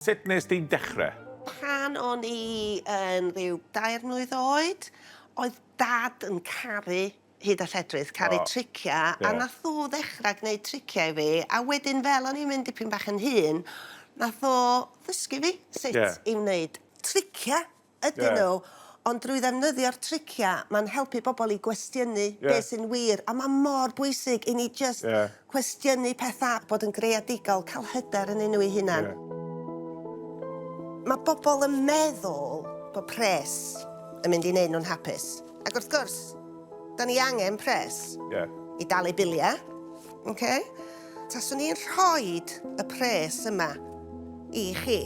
Sut nes di dechrau? Pan o'n i yn rhyw dair mlwydd oed, oedd Dad yn caru hud a lledrith, caru triciau, a nath o ddechrau gwneud triciau i fi, a wedyn fel o'n i'n mynd dipyn bach yn hŷn, nath o ddysgu fi sut i wneud triciau. Ydyn nhw, ond drwy ddefnyddio'r triciau, mae'n helpu bobl i gwestiynu be sy'n wir, a mae mor bwysig i ni jyst cwestiynu pethau, bod yn greadigol, cael hyder ynddyn nhw eu hunain. Mae bobl yn meddwl bod pres yn mynd i wneud nhw'n hapus, ac wrth gwrs, da ni angen pres i dalu biliau, ocê? Taswn i'n rhoid y pres yma i chi,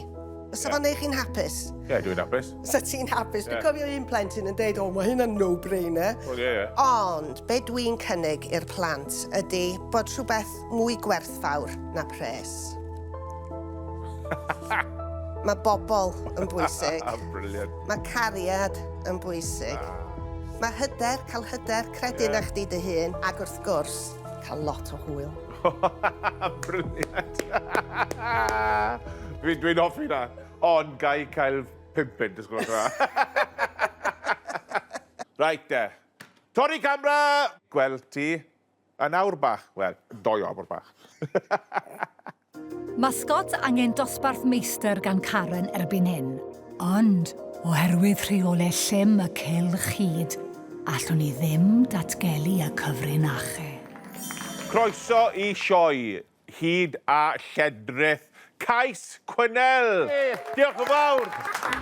fysa fo'n neud chi'n hapus? Ie, dwi'n hapus. Fysa ti'n hapus? Dwi'n cofio un plentyn yn deud, o, mae hynna'n no-brainer. Wel, ie, ie. Ond be dwi'n cynnig i'r plant ydy bod rhywbeth mwy gwerthfawr na pres. Mae bobl yn bwysig. Brilliant. Mae cariad yn bwysig. Mae hyder, cael hyder, credu yna chdi dy hun, ac wrth gwrs, Cael lot o hwyl. Brilliant. Dwi'n dwi hoffi na. Ond ga i cael 5 punt, os gwelwch yn dda. Right de. Torri camera! Gweld ti yn awr bach. Wel, doi awr bach. Mae Scott angen dosbarth meistr gan Karen erbyn hyn. Ond, oherwydd rheolau llym y cylch hud, allwn ni ddim datgelu y cyfrinachau. Croeso i sioe Hud a Lledrith Cais Cwynel! Diolch yn fawr!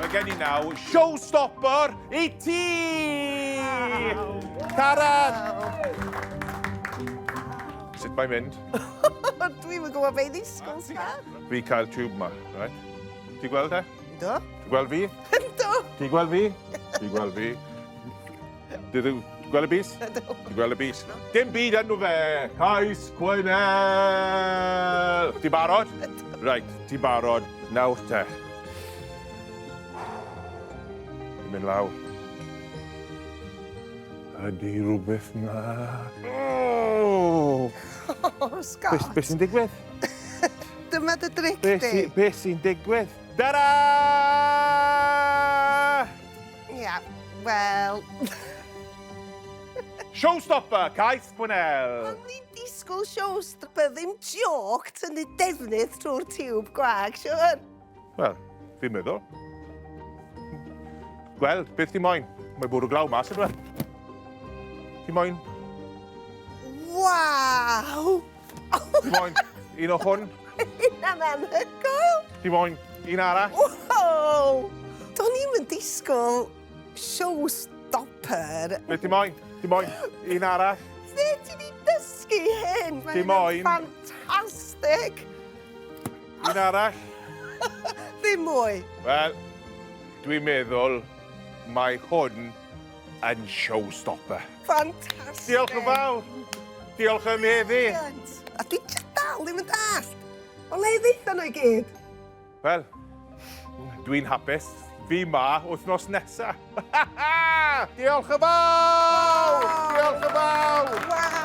Mae gen i naw showstopper i ti! Karen! Sut mae'n mynd? Dwi'm yn gwybod be i ddisgwyl, Stan. Fi cael tube ma, right? Ti gweld e? Yndw. Ti gweld fi? Yndw. Ti gweld fi? Ti gweld fi? Ti gweld y bys? Ydw. Ti gweld y bys? Dim byd ynddo fe! Cais Cwynel! Ti barod? Ydw. Right, ti barod. Nawr te. Ti'n mynd lawr. Ydy rhywbeth na. Oh! Oh, Scott. Be, be sy'n digwydd? Dyma dy dric be di. Si, be sy'n digwydd? Dara! Ia, wel... Showstopper, Cais Gwinnell. O'n i'n disgwyl showstopper, ddim joc tynnu defnydd trwy'r tiwb gwag, siwr. Wel, fi'n meddwl. Gweld, beth ti moyn? Mae bwrw glaw mas ydw e? Ti moyn? Waw! Ti moyn un o hwn? Hynna'n anhygoel! Ti moyn un arall? Wow! Do'n i'm yn disgwyl showstopper. Beth ti moyn? Ti moyn un arall? Lle ti 'di dysgu hyn? Ti moyn? Ffantastig! Un arall? Ddim mwy. Wel, dwi'n meddwl mae hwn yn showstopper. Ffantastig. Diolch yn fawr. Diolch am heddi. A dwi jyst dal ddim yn dallt. O le ddaethon nhw i gyd? Wel, dwi'n hapus. Fi ma wythnos nesa. Diolch yn fawr! Diolch yn fawr! Waw!